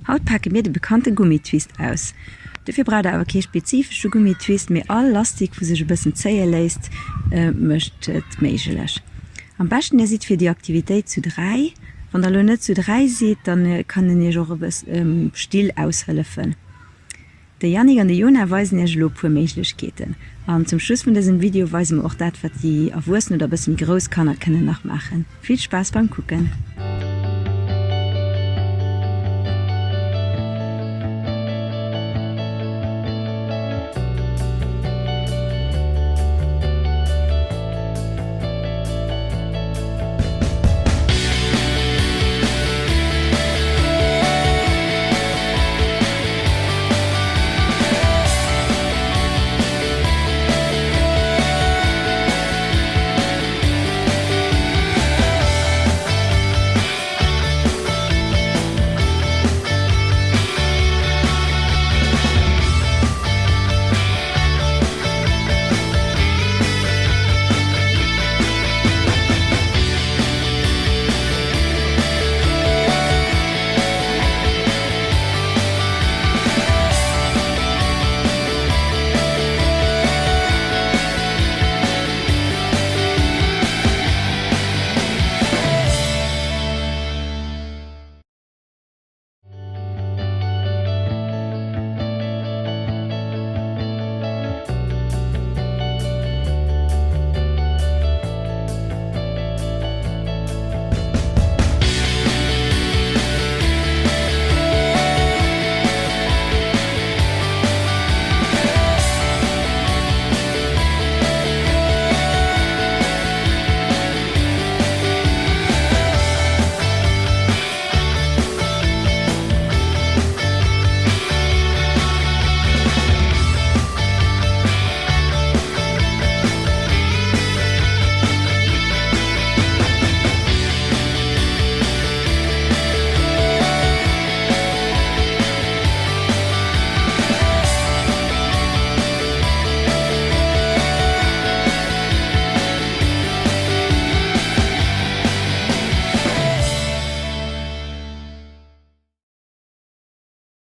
Haut pake mir de bekannte Gummitwist aus. Dofir braucht der awer kee spezifesche Gummitwist, mee all Lastik wou sech e bëssen zéie léisst mécht et méiglech. Am beschten dir sidd fir déi Aktivitéit zu 3. Wann der elo net zu 3 sidd, dann kann en iech och e bëssen Still aushëllefen. De Yannick an de Jona weisen iech elo e puer Méiglechkeeten. An zum Schluss vun dësem Video weise mer och dat wat déi Erwuessen oder e bësse méi grouss Kanner kënnen nach maachen. Vill Spaass beim kucken!